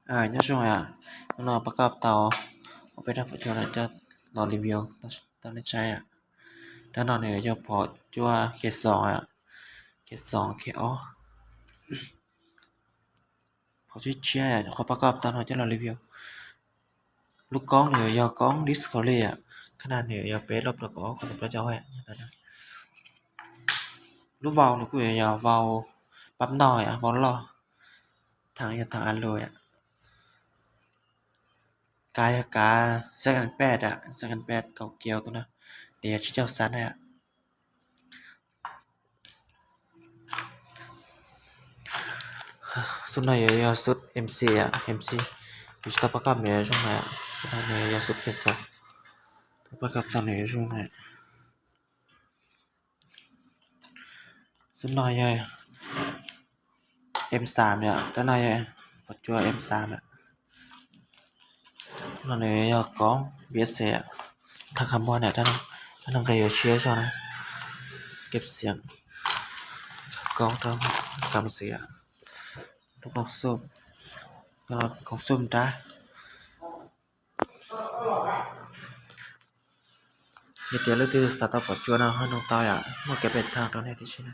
Nyob zoo, hnub no Paj Koj tau ob peb rab phom cua no coj los review rau nej saib. Rab no nws yog phom cua K xoom, K xoom K ob, phom tshiab tshiab, qhov Paj Koj tau no coj los review. Lub koob nws yog koob Discovery, khab nag nws yog peb loj plaub kaum ob, khab nag plaub caug ob. Lub vau nws kuj yog vau pab noj, vau loj, thav yog thav alu. Kav yog kav second bed, second bed kaum kiv tus no, nws yog tsib caug xab na. Xub no yuav yog xub MC, MC, kuv tsis tau Paj Koj nws zoo na, xub no nws yog xub K xoom, tau Paj Koj tau nws zoo na. Xub no yog M xaam yom, rab no yog phom cua M xaam yom. No nws yog koob B S C, thaj carbon na, rab no nqis yuav siab zog na, keb xiam, koob rau kam xiam, lub koob xub, koob xub nrab. Yog tias leej twg xav tau phom cua no ho nug tau yom, muaj kev pem thaj rau nej tib si na.